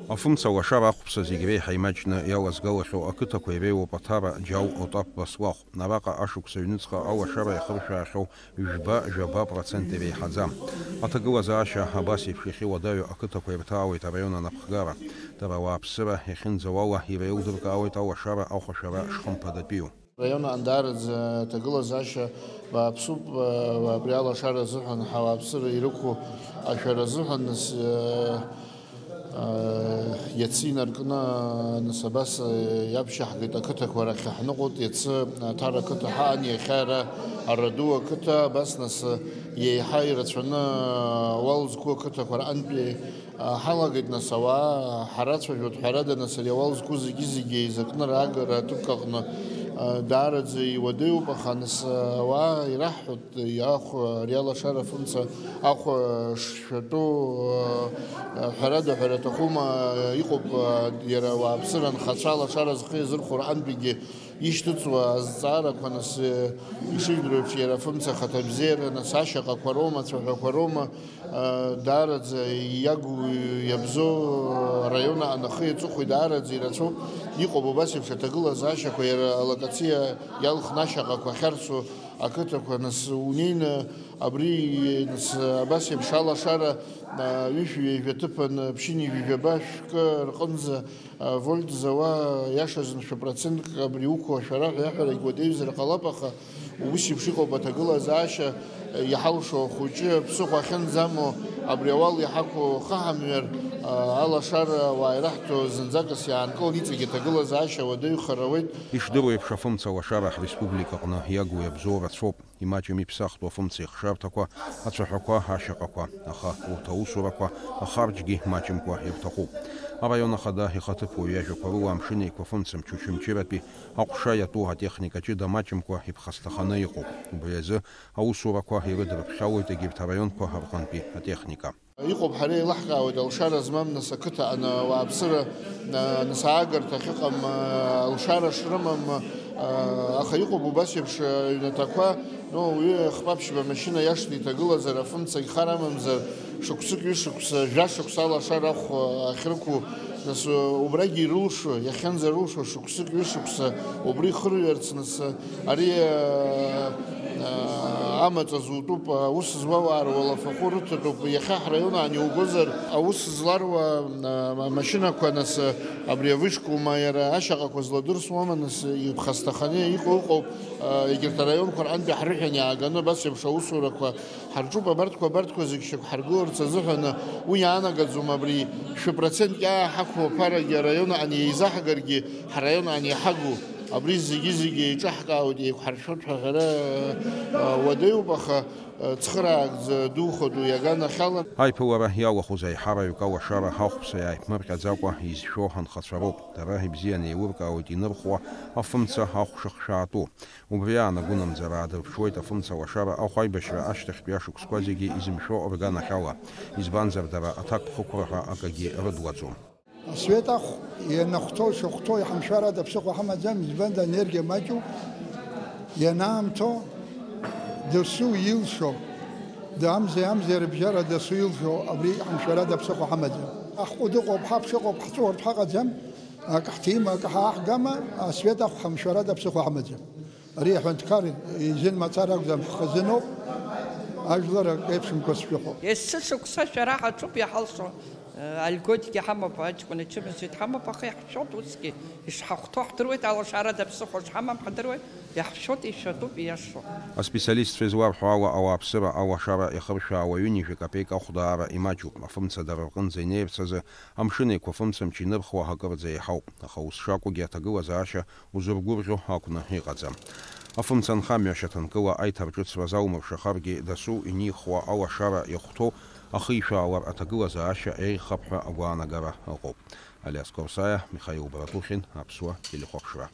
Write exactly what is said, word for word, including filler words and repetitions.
Афымца лашара ахәԥса зегь реиҳа имаҷны иалазгалахьоу ақыҭақәа иреиуоуп Аҭара, Џьал, Отаԥ, Баслахә. Араҟа ашықәс аҩныҵҟа алашара иахыршәаахьоу жәба, жәаба процент иреиҳаӡам. Аҭагылазаашьа абас еиԥш иахьыуадаҩу ақыҭақәа ирҭаауеит араион анапхгара. Дара ауааԥсыра иахьынӡауала иреилдыркаауеит алашара ахәашәара шхымԥадатәиу. Раион аҟны даараӡа аҭагылазаашьа бааԥсуп, абри алашара азыҳәан, ҳауааԥсыра ирықәу ашәара азыҳәан, нас, иацы инаркны, нас, абас иаԥшьаҳгеит ақыҭақәа рахь ҳныҟәоит, иацы Аҭара ақыҭа ҳаан, иахьа ара Араду ақыҭа, абас, нас, иеиҳа ирацәаны ауал зқәу ақыҭақәа рҟынтәи Ҳалагеит, нас, ауаа ҳарацәажәоит, ҳәарада, нас, ари ауал зқәу зегьы-зегьы еизакны раагара аҭыԥк аҟны, а, даараӡа иуадаҩуп, аха, нас, ауаа ираҳҳәоит, иахә, ари алашара афымца ахә шшәатәу, а, ҳәарада, ҳәара аҭахума, иҟоуп, а, иара ауааԥсыра анхацәа алашара зхы иазырхәо рҟынтәигьы ишьҭыҵуа азҵаарақәа, нас, ишыжәдыруа еиԥш, иара афымца ахаҭабзиара, нас, ашьаҟақәа роума, ацәаҳәақәа роума, Даараӡа иагу иабзоу араион аҟны ахи аҵыхәеи даараӡа ирацәоуп. Иҟоуп убас еиԥш аҭагылазаашьақәа, иара алакациа иалхны ашьаҟақәа ахьарсу ақыҭақәа, нас, унеины абри, нас, абас еиԥш алашара, а, ҩышәи ҩажәа ҭыԥан, ԥшьыни жәаба шәкы рҟынӡа, а, вольт зауа, иашазын, шәа процентк абри уқәу ашәара ҳәа иаҳәарагь уадаҩзар ҟалап, аха Ус еиԥш иҟоуп аҭагылазаашьа, иҳалшо ахәыҷы ԥсыхәа ахьынӡамоу, абри ауал иҳақәу хыҳамҩар, алашара ауаа ираҳҭо зынӡакыс иаанкылан, иҵегь аҭагылазаашьа уадаҩхар ауеит. Ишдыру еиԥш, афымца лашара ҳреспублика аҟны иагу иабзоу рацәоуп. Имаҷым иԥсахтәу афымца ихшарҭақәа, ацәаҳәақәа, ашьаҟақәа. Аха урҭ аусурақәа ахарџьгьы маҷымкәа ирҭахуп. Араион ахада ихаҭыԥуаҩ иажәақәа рыла, Амшын Еиқәа афымца мчы Очамчыратәи аҟәша иатәу атехника ҷыда маҷымкәа иԥхасҭаханы иҟоуп. Убри азы аусурақәа ирыдрыԥхьалоит егьырҭ араионқәа рҟынтәи атехника. Иҟоуп, ҳара еилаҳкаауеит алшара змам, нас, ақыҭа ана-, ауааԥсыра, а, нас, аагарҭа ахьыҟам, а, алшара шрымам, а, аха иҟоуп убас еиԥш, а, ҩнаҭақәа, ну, уаҩы хԥа-ԥшьба машьына иашны иҭагылазар, афымцагь хар амамзар, шықәсык, ҩышықәса, жәа шықәса алашара ахә, а, ахьрықәу, нас, убрагьы ирылшо, иахьынӡарылшо, шықәсык, ҩышықәса убри ихырҩарц, нас, ари, а, а, амаҵ азутәуп, аус зуа ауаа руалафахәы рыҭатәуп. Иахьа ҳраион аан иугозар, аус зларуа, а, машьынақәа, нас, абри авышькоума, иара ашьаҟақәа зладырсуама, нас, иԥхасҭаханы иҟоу ыҟоуп, а, егьырҭ араионқәа рҟынтәи ҳрыҳәан иааганы абас еиԥш аусурақәа Ҳарҿуп абарҭқәа, абарҭқәа зегь шьақә ҳаргыларц азыҳәан, уи иаанагаӡом абри шәы процентк иааҳақәу аԥарагьы араион аҟны еизаҳгаргьы, ҳараион аҟны иҳагу, абри зегьы-зегьы еиҿаҳкаауеит, еиқәҳаршәоит ҳәа аҳәара, а, уадаҩуп, аха, а, цхыраагӡа духоит уи аганахьала. Аиԥылара иалахәыз аиҳараҩык алашара ахәԥса иааиԥмырҟьаӡакәа изшәо анхацәа роуп. Дара ибзианы еилыркаауеит инырхуа афымца ахә шыхшәаатәу. Убри аан агәынамӡара аадырԥшуеит афымца лашара ахә аибашьра ашьҭахьтәи ашықәсқәа зегьы изымшәо рганахьала, избанзар, дара аҭакԥхықәра ҳәа акагьы рыдлаӡом. Асвет ахә ианахәҭоу, шахәҭоу иҳамшәар ада ԥсыхәа ҳамаӡам, избанда, аенергиа маҷуп, ианаамҭоу дасу илшо, амзеи амзеи рыбжьара дасу илшо, абри ҳамшәар ада ԥсыхәа ҳамаӡам. Аҳҟәы дыҟоуп, ҳаԥшыҟоуп, ҳҵәыуартә ҳаҟаӡам. Ак ҳҭима, ак ҳааҳгама, асвет ахә ҳамшәарада ԥсыхәа ҳамаӡам. Ари аҳәынҭқар изин мацара акәӡам, ҳхазыноуп, ажәлар ак еиԥшымкәа сшәыхәоуп. Есышықәса шәара ҳаҿуп иҳалшо, э, альготик иҳамоуп, аҷкәын ачымазаҩ дҳамоуп, аха иаҳшәоит усгьы, ишҳахәҭоу ҳдыруеит, алашарада ԥсыхәа шҳамам ҳдыруеит, иаҳшәоит, ишәатәуп, иашоуп. Аспециалистцәа изларҳәо ала, ауааԥсыра алашара иахыршәаауа ҩынҩажәа капеик ахә даара имаҷуп, афымца дара рҟынӡа инеирц азы Амшын Еиқәа афымцамч инырхуа акырӡа еиҳауп, аха ус шакәугьы аҭагылазаашьа узыргәырӷьо акәны иҟаӡам. Афымца анхамҩа ашьаҭанкыла аиҭарҿыцра залмыршахаргьы, дасу инихуа алашара иахәҭоу ахишәаалар аҭагылазаашьа еиӷьхап ҳәа агәаанагара ыҟоуп. Алиас Корсаиа, Михаил Братухин, Аԥсуа телехәаԥшра.